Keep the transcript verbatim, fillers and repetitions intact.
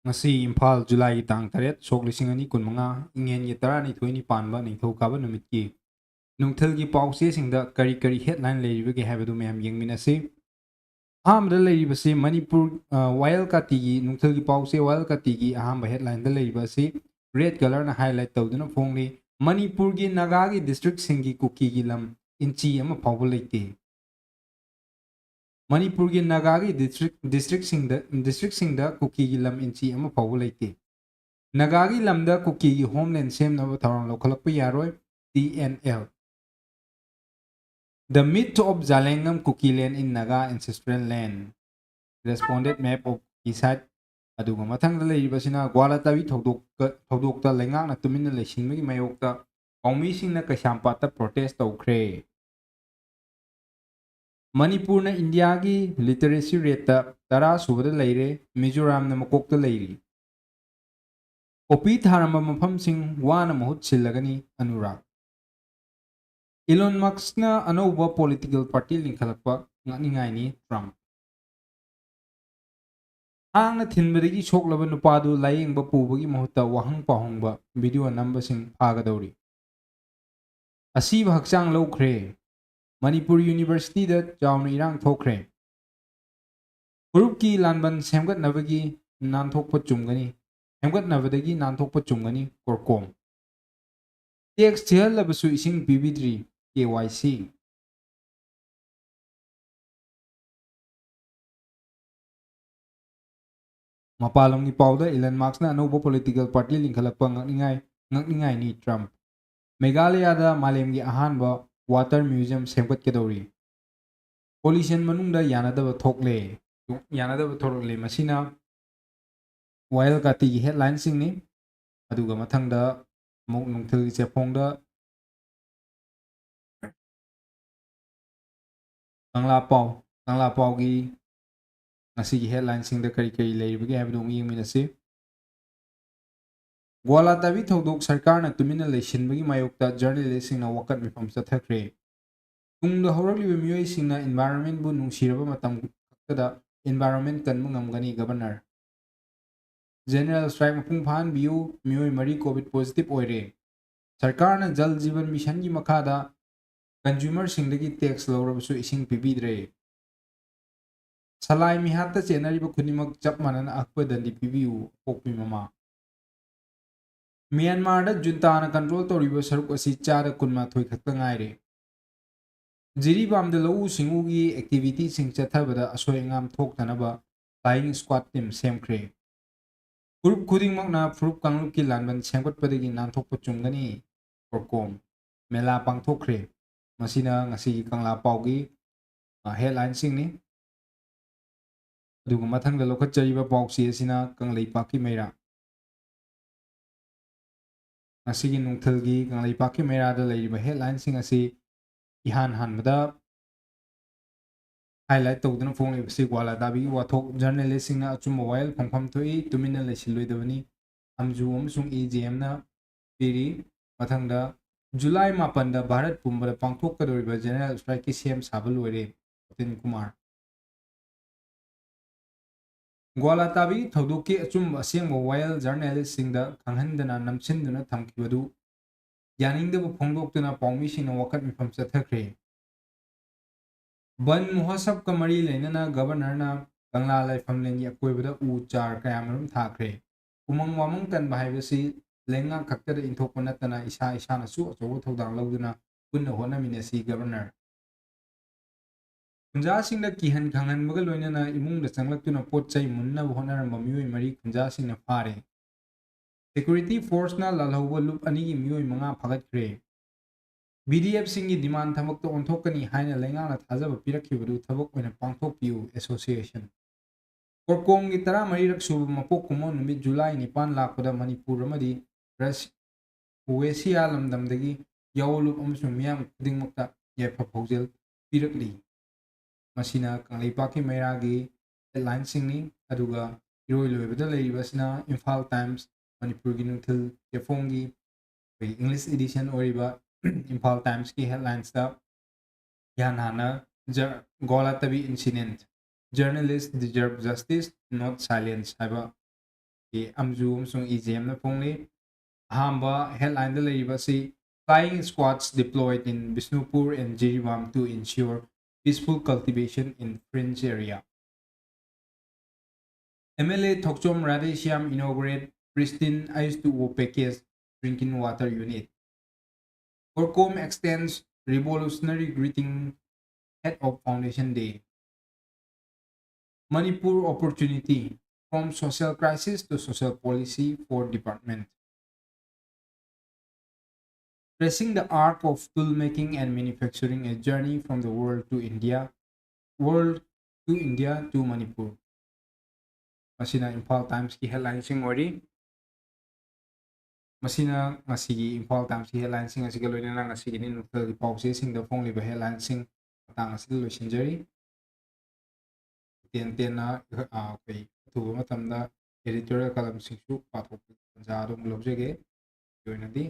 ꯉꯁꯤ ꯏꯝꯐꯥꯜ, ꯖꯨꯂꯥꯏꯒꯤ ꯇꯥꯡ ꯇꯔꯦꯠ, ꯁꯣꯛ ꯂꯤꯁꯤꯡ ꯑꯅꯤ ꯀꯨꯟꯃꯉꯥ, ꯏꯪꯉꯦꯟꯒꯤ ꯇꯔꯥꯅꯤꯊꯣꯏꯅꯤ ꯄꯥꯟꯕ ꯅꯤꯡꯊꯧꯀꯥꯕ ꯅꯨꯃꯤꯠꯀꯤ ꯅꯨꯡꯊꯤꯜꯒꯤ ꯄꯥꯎ ꯆꯦꯁꯤꯡꯗ ꯀꯔꯤ ꯀꯔꯤ headline ꯂꯩꯔꯤꯕꯒꯦ ꯍꯥꯏꯕꯗꯨ ꯃꯌꯥꯝ ꯌꯦꯡꯃꯤꯟꯅꯁꯤ꯫ ꯑꯍꯥꯟꯕꯗ ꯂꯩꯔꯤꯕꯁꯤ ꯃꯅꯤꯄꯨꯔ, ꯑ, ꯋꯥꯌꯦꯜ ꯀꯥꯇꯤꯒꯤ, ꯅꯨꯡꯊꯤꯜꯒꯤ ꯄꯥꯎ ꯆꯦ ꯋꯥꯌꯦꯜ ꯀꯥꯇꯤꯒꯤ ꯑꯍꯥꯟꯕ headlineꯗ ꯂꯩꯔꯤꯕ ꯑꯁꯤ red colourꯅ highlight ꯇꯧꯗꯨꯅ ꯐꯣꯡꯂꯤ꯫ ꯃꯅꯤꯄꯨꯔꯒꯤ ꯅꯥꯒꯥꯒꯤ districtꯁꯤꯡꯒꯤ ꯀꯨꯀꯤꯒꯤ ꯂꯝ ꯏꯟꯆꯤ ꯑꯃ ꯐꯥꯎꯕ ꯂꯩꯇꯦ꯫ ꯃꯅꯤꯄꯨꯔꯒꯤ ꯅꯥꯒꯥꯒꯤ district, districtꯁꯤꯡꯗ, districtꯁꯤꯡꯗ ꯀꯨꯀꯤꯒꯤ ꯂꯝ ꯏꯟꯆꯤ ꯑꯃ ꯐꯥꯎꯕ ꯂꯩꯇꯦ꯫ ꯅꯥꯒꯥꯒꯤ ꯂꯝꯗ ꯀꯨꯀꯤꯒꯤ homeland ꯁꯦꯝꯅꯕ ꯊꯧꯔꯥꯡ ꯂꯧꯈꯠꯂꯛꯄ ꯌꯥꯔꯣꯏ, T N L꯫ The myth of Zalengam Kuki land in Naga ancestral land, responded map of Kuki site꯫ ꯑꯗꯨꯒ ꯃꯊꯪꯗ ꯂꯩꯔꯤꯕꯁꯤꯅ ꯒ꯭ꯋꯥꯂꯥꯇꯥꯕꯤ ꯊꯧꯗꯣꯛꯀ-, ꯊꯧꯗꯣꯛꯇ ꯂꯩꯉꯥꯛꯅ ꯇꯨꯃꯤꯟꯅ ꯂꯩꯁꯤꯟꯕꯒꯤ ꯃꯥꯌꯣꯛꯇ ꯄꯥꯎꯃꯤꯁꯤꯡꯅ ꯀꯩꯁꯥꯝꯄꯥꯠꯇ protest ꯇꯧꯈ꯭ꯔꯦ꯫ ꯃꯅꯤꯄꯨꯔꯅ ꯏꯟꯗꯤꯌꯥꯒꯤ literacy rateꯇ ꯇꯔꯥ ꯁꯨꯕꯗ ꯂꯩꯔꯦ, ꯃꯤꯖꯣꯔꯥꯝꯅ ꯃꯀꯣꯛꯇ ꯂꯩꯔꯤ꯫ ꯄꯣꯄꯤ ꯊꯥꯔꯝꯕ ꯃꯐꯝꯁꯤꯡ ꯋꯥꯅ ꯃꯍꯨꯠ ꯁꯤꯜꯂꯒꯅꯤ, ꯑꯅꯨꯔꯥꯒ꯫ Elon Muskꯅ ꯑꯅꯧꯕ political party ꯂꯤꯡꯈꯠꯂꯛꯄ ꯉꯛꯅꯤꯡꯉꯥꯏꯅꯤ, ꯇ꯭ꯔꯝꯞ꯫ ꯊꯥꯡꯅ ꯊꯤꯟꯕꯗꯒꯤ ꯁꯣꯛꯂꯕ ꯅꯨꯄꯥꯗꯨ ꯂꯥꯌꯦꯡꯕ ꯄꯨꯕꯒꯤ ꯃꯍꯨꯠꯇ ꯋꯥꯍꯪ ꯄꯥꯎꯍꯪꯕ video ꯅꯝꯕꯁꯤꯡ ꯐꯥꯒꯗꯧꯔꯤ꯫ ꯑꯁꯤꯕ ꯍꯛꯆꯥꯡ ꯂꯧꯈ꯭ꯔꯦ꯫ ꯃꯅꯤꯄꯨꯔ Universityꯗ ꯆꯥꯎꯅ ꯏꯔꯥꯡ ꯊꯣꯛꯈ꯭ꯔꯦ꯫ ꯐꯨꯔꯨꯞꯀꯤ ꯂꯥꯟꯕꯟ ꯁꯦꯝꯒꯠꯅꯕꯒꯤ ꯅꯥꯟꯊꯣꯛꯄ ꯆꯨꯝꯒꯅꯤ, ꯁꯦꯝꯒꯠꯅꯕꯗꯒꯤ ꯅꯥꯟꯊꯣꯛꯄ ꯆꯨꯝꯒꯅꯤ, ꯀꯣꯔꯀꯣꯝ꯫ Tax ꯊꯤꯍꯜꯂꯕꯁꯨ ꯏꯁꯤꯡ ꯄꯤꯕꯤꯗ꯭ꯔꯤ, K Y C꯫ ꯃꯄꯥꯟꯂꯣꯝꯒꯤ ꯄꯥꯎꯗ Elon Muskꯅ ꯑꯅꯧꯕ political party ꯂꯤꯡꯈꯠꯂꯛꯄ ꯉꯛꯅꯤꯡꯉꯥꯏ, ꯉꯛꯅꯤꯡꯉꯥꯏꯅꯤ, ꯇ꯭ꯔꯝꯞ꯫ ꯃꯦꯘꯥꯂꯌꯥꯗ ꯃꯥꯂꯦꯝꯒꯤ ꯑꯍꯥꯟꯕ water museum ꯁꯦꯝꯒꯠꯀꯗꯧꯔꯤ꯫ Coalition ꯃꯅꯨꯡꯗ ꯌꯥꯅꯗꯕ ꯊꯣꯛꯂꯦ, ꯌꯥꯅꯗꯕ ꯊꯣꯛꯂꯛꯂꯦ꯫ ꯃꯁꯤꯅ ꯋꯥꯌꯦꯜ ꯀꯥꯇꯤꯒꯤ headlineꯁꯤꯡꯅꯤ꯫ ꯑꯗꯨꯒ ꯃꯊꯪꯗ ꯑꯃꯨꯛ ꯅꯨꯡꯊꯤꯜꯒꯤ ꯆꯦꯐꯣꯡꯗ ꯀꯪꯂꯥ ꯄꯥꯎ, ꯀꯪꯂꯥ ꯄꯥꯎꯒꯤ ꯉꯁꯤꯒꯤ headlineꯁꯤꯡꯗ ꯀꯔꯤ ꯀꯔꯤ ꯂꯩꯔꯤꯕꯒꯦ ꯍꯥꯏꯕꯗꯨ ꯑꯃꯨꯛ ꯌꯦꯡꯃꯤꯟꯅꯁꯤ꯫ ꯒ꯭ꯋꯥꯂꯥꯇꯥꯕꯤ ꯊꯧꯗꯣꯛ ꯁꯔꯀꯥꯔꯅ ꯇꯨꯃꯤꯟꯅ ꯂꯩꯁꯤꯟꯕꯒꯤ ꯃꯥꯌꯣꯛꯇ journalistꯁꯤꯡꯅ ꯋꯥꯀꯠ ꯃꯤꯐꯝ ꯆꯠꯊꯈ꯭ꯔꯦ꯫ ꯇꯨꯡꯗ ꯍꯧꯔꯛꯂꯤꯕ ꯃꯤꯑꯣꯏꯁꯤꯡꯅ environmentꯕꯨ ꯅꯨꯡꯁꯤꯔꯕ ꯃꯇꯝ ꯈꯛꯇꯗ environment ꯀꯟꯕ ꯉꯝꯒꯅꯤ, ꯒꯕꯔꯅꯔ꯫ General strike ꯃꯄꯨꯡ ꯐꯥꯍꯟꯕꯤꯌꯨ꯫ ꯃꯤꯑꯣꯏ ꯃꯔꯤ COVID positive ꯑꯣꯏꯔꯦ꯫ ꯁꯔꯀꯥꯔꯅ ꯖꯜ ꯖꯤꯕꯟ ꯃꯤꯁꯟꯒꯤ ꯃꯈꯥꯗ consumerꯁꯤꯡꯗꯒꯤ tax ꯂꯧꯔꯕꯁꯨ ꯏꯁꯤꯡ ꯄꯤꯕꯤꯗ꯭ꯔꯦ꯫ ꯁꯂꯥꯏ ꯃꯤꯍꯥꯠꯇ ꯆꯦꯟꯅꯔꯤꯕ ꯈꯨꯗꯤꯡꯃꯛ ꯆꯞ ꯃꯥꯟꯅꯅ ꯑꯀꯛꯄ ꯗꯟꯗꯤ ꯄꯤꯕꯤꯌꯨ, ꯑꯄꯣꯛꯄꯤ ꯃꯃꯥ꯫ ꯃ꯭ꯌꯥꯟꯃꯥꯔꯗ ꯖꯨꯟꯇꯥꯅ control ꯇꯧꯔꯤꯕ ꯁꯔꯨꯛ ꯑꯁꯤ ꯆꯥꯗ ꯀꯨꯟꯃꯥꯊꯣꯏ ꯈꯛꯇ ꯉꯥꯏꯔꯦ꯫ ꯖꯤꯔꯤꯕꯥꯝꯗ ꯂꯧꯎ ꯁꯤꯡꯎꯒꯤ activityꯁꯤꯡ ꯆꯠꯊꯕꯗ ꯑꯁꯣꯏ ꯑꯉꯥꯝ ꯊꯣꯛꯇꯅꯕ flying squad team ꯁꯦꯝꯈ꯭ꯔꯦ꯫ ꯐꯨꯔꯨꯞ ꯈꯨꯗꯤꯡꯃꯛꯅ ꯐꯨꯔꯨꯞ ꯀꯥꯡꯂꯨꯞꯀꯤ ꯂꯥꯟꯕꯟ ꯁꯦꯝꯒꯠꯄꯗꯒꯤ ꯅꯥꯟꯊꯣꯛꯄ ꯆꯨꯝꯒꯅꯤ꯫ ꯀꯣꯔꯀꯣꯝ ꯃꯦꯂꯥ ꯄꯥꯡꯊꯣꯛꯈ꯭ꯔꯦ꯫ ꯃꯁꯤꯅ ꯉꯁꯤꯒꯤ ꯀꯪꯂꯥ ꯄꯥꯎꯒꯤ, ꯑ, headlineꯁꯤꯡꯅꯤ꯫ ꯑꯗꯨꯒ ꯃꯊꯪꯗ ꯂꯧꯈꯠꯆꯔꯤꯕ ꯄꯥꯎꯆꯦ ꯑꯁꯤꯅ ꯀꯪꯂꯩꯄꯥꯛꯀꯤ ꯃꯩꯔꯥ꯫ ꯉꯁꯤꯒꯤ ꯅꯨꯡꯊꯤꯜꯒꯤ ꯀꯪꯂꯩꯄꯥꯛꯀꯤ ꯃꯩꯔꯥꯗ ꯂꯩꯔꯤꯕ headlineꯁꯤꯡ ꯑꯁꯤ ꯏꯍꯥꯟ ꯍꯥꯟꯕꯗ highlight ꯇꯧꯗꯨꯅ ꯐꯣꯡꯂꯤꯕꯁꯤ ꯒ꯭ꯋꯥꯂꯥ ꯇꯥꯕꯤꯒꯤ ꯋꯥꯊꯣꯛ, journalistꯁꯤꯡꯅ ꯑꯆꯨꯝꯕ ꯋꯥꯌꯦꯜ ꯐꯪꯐꯝ ꯊꯣꯛꯏ, ꯇꯨꯃꯤꯟꯅ ꯂꯩꯁꯤꯜꯂꯣꯏꯗꯕꯅꯤ, ꯑꯝꯖꯨ ꯑꯃꯁꯨꯡ AJMꯅ ꯄꯤꯔꯤ꯫ ꯃꯊꯪꯗ, ꯖꯨꯂꯥꯏ ꯃꯥꯄꯟꯗ ꯚꯥꯔꯠ ꯄꯨꯝꯕꯗ ꯄꯥꯡꯊꯣꯛꯀꯗꯧꯔꯤꯕ general strikeꯀꯤ ꯁꯦꯝ ꯁꯥꯕ ꯂꯣꯏꯔꯦ, ꯎꯇꯤꯟ ꯀꯨꯃꯥꯔ꯫ ꯒ꯭ꯋꯥꯂꯥ ꯇꯥꯕꯤꯒꯤ ꯊꯧꯗꯣꯛꯀꯤ ꯑꯆꯨꯝꯕ ꯑꯁꯦꯡꯕ ꯋꯥꯌꯦꯜ journalistꯁꯤꯡꯗ ꯈꯪꯍꯟꯗꯅ ꯅꯝꯁꯤꯟꯗꯨꯅ ꯊꯝꯈꯤꯕꯗꯨ ꯌꯥꯅꯤꯡꯗꯕ ꯐꯣꯡꯗꯣꯛꯇꯨꯅ ꯄꯥꯎꯃꯤꯁꯤꯡꯅ ꯋꯥꯀꯠ ꯃꯤꯐꯝ ꯆꯠꯊꯈ꯭ꯔꯦ꯫ ꯕꯟ ꯃꯍꯣꯠꯁꯕꯀ ꯃꯔꯤ ꯂꯩꯅꯅ governorꯅ ꯀꯪꯂꯥ ꯂꯥꯏꯐꯝꯂꯦꯟꯒꯤ ꯑꯀꯣꯏꯕꯗ ꯎ ꯆꯥꯔ ꯀꯌꯥꯃꯔꯨꯝ ꯊꯥꯈ꯭ꯔꯦ꯫ ꯎꯃꯪ ꯋꯥꯃꯪ ꯀꯟꯕ ꯍꯥꯏꯕꯁꯤ ꯂꯩꯉꯥꯛ ꯈꯛꯇꯗ ꯏꯟꯊꯣꯛꯄ ꯅꯠꯇꯅ ꯏꯁꯥ ꯏꯁꯥꯅꯁꯨ ꯑꯆꯧꯕ ꯊꯧꯗꯥꯡ ꯂꯧꯗꯨꯅ ꯄꯨꯟꯅ ꯍꯣꯠꯅꯃꯤꯟꯅꯁꯤ꯫ Governor ꯈꯨꯟꯖꯥꯁꯤꯡꯗ ꯀꯤꯍꯟ ꯈꯪꯍꯟꯕꯒ ꯂꯣꯏꯅꯅ ꯏꯃꯨꯡꯗ ꯆꯪꯂꯛꯇꯨꯅ ꯄꯣꯠ ꯆꯩ ꯃꯨꯟꯅꯕ ꯍꯣꯠꯅꯔꯝꯕ ꯃꯤꯑꯣꯏ ꯃꯔꯤ ꯈꯨꯟꯖꯥꯁꯤꯡꯅ ꯐꯥꯔꯦ꯫ Security forceꯅ ꯂꯥꯜꯍꯧꯕ ꯂꯨꯞ ꯑꯅꯤꯒꯤ ꯃꯤꯑꯣꯏ ꯃꯉꯥ ꯐꯥꯒꯠꯈ꯭ꯔꯦ꯫ VDFꯁꯤꯡꯒꯤ demand ꯊꯕꯛꯇ ꯑꯣꯟꯊꯣꯛꯀꯅꯤ ꯍꯥꯏꯅ ꯂꯩꯉꯥꯛꯅ ꯊꯥꯖꯕ ꯄꯤꯔꯛꯈꯤꯕꯗꯨ ꯊꯕꯛ ꯑꯣꯏꯅ ꯄꯥꯡꯊꯣꯛꯄꯤꯌꯨ, association꯫ ꯀꯣꯔꯀꯣꯝꯒꯤ ꯇꯔꯥꯃꯔꯤꯔꯛ ꯁꯨꯕ ꯃꯄꯣꯛ ꯀꯨꯝꯑꯣꯟ ꯅꯨꯃꯤꯠ ꯖꯨꯂꯥꯏ ꯅꯤꯄꯥꯟ ꯂꯥꯛꯄꯗ ꯃꯅꯤꯄꯨꯔ ꯑꯃꯗꯤ ꯔꯁ-, ꯋꯦꯁꯤꯌꯥ ꯂꯝꯗꯝꯗꯒꯤ ꯌꯥꯑꯣꯂꯨꯞ ꯑꯃꯁꯨꯡ ꯃꯤꯌꯥꯝ ꯈꯨꯗꯤꯡꯃꯛꯇ ꯌꯥꯏꯐ ꯄꯥꯎꯖꯦꯜ ꯄꯤꯔꯛꯂꯤ꯫ ꯃꯁꯤꯅ ꯀꯪꯂꯩꯄꯥꯛꯀꯤ ꯃꯩꯔꯥꯒꯤ headlineꯁꯤꯡꯅꯤ꯫ ꯑꯗꯨꯒ ꯏꯔꯣꯏ ꯂꯣꯏꯕꯗ ꯂꯩꯔꯤꯕꯁꯤꯅ ꯏꯝꯐꯥꯜ ꯇꯥꯏꯝꯁ, ꯃꯅꯤꯄꯨꯔꯒꯤ ꯅꯨꯡꯊꯤꯜ ꯆꯦꯐꯣꯡꯒꯤ ꯑꯩꯈꯣꯏꯒꯤ English edition ꯑꯣꯏꯔꯤꯕ ꯏꯝꯐꯥꯜ ꯇꯥꯏꯝꯁꯀꯤ headlinesꯇ ꯏꯍꯥꯟ ꯍꯥꯟꯅ ꯖ-, ꯒꯣꯂꯥꯇꯕꯤ incident, journalist deserve justice, not silence ꯍꯥꯏꯕ ꯑꯃꯖꯨ ꯑꯃꯁꯨꯡ ꯏꯖꯦꯝꯅ ꯐꯣꯡꯂꯤ꯫ ꯑꯍꯥꯟꯕ headlineꯗ ꯂꯩꯔꯤꯕ ꯑꯁꯤ Flying squads deployed in Bishnupur and Jiribam to ensure peaceful cultivation in fringe area. MLA Thokchom Radheshyam inaugurate pristine H two O package drinking water unit. Korkom extends revolutionary greeting ahead of Foundation Day. Manipur opportunity, from social crisis to social policy for department. Tracing the arc of tool making and manufacturing, a journey from the world to India, world to India to Manipur. ꯃꯁꯤꯅ ꯏꯝꯐꯥꯜ ꯇꯥꯏꯝꯁꯀꯤ headlineꯁꯤꯡ ꯑꯣꯏꯔꯤ꯫ ꯃꯁꯤꯅ ꯉꯁꯤꯒꯤ ꯏꯝꯐꯥꯜ ꯇꯥꯏꯝꯁꯀꯤ headlineꯁꯤꯡ ꯑꯁꯤꯒ ꯂꯣꯏꯅꯅ ꯉꯁꯤꯒꯤ ꯅꯤꯡꯊꯧꯒꯤ ꯄꯥꯎꯆꯦꯁꯤꯡꯗ ꯐꯣꯡꯂꯤꯕ headlineꯁꯤꯡ ꯃꯇꯥꯡ ꯑꯁꯤꯗ ꯂꯣꯏꯁꯤꯟꯖꯔꯤ꯫ ꯇꯦꯟ ꯇꯦꯟꯅ, ꯑ, ꯑꯩꯈꯣꯏ ꯑꯊꯨꯕ ꯃꯇꯝꯗ editorial columnꯁꯤꯡꯁꯨ ꯄꯥꯊꯣꯛꯄꯒꯤ ꯇꯥꯟꯖꯥ ꯑꯗꯨꯝ ꯂꯧꯖꯒꯦ꯫ ꯑꯩꯒꯤ ꯑꯣꯏꯅꯗꯤ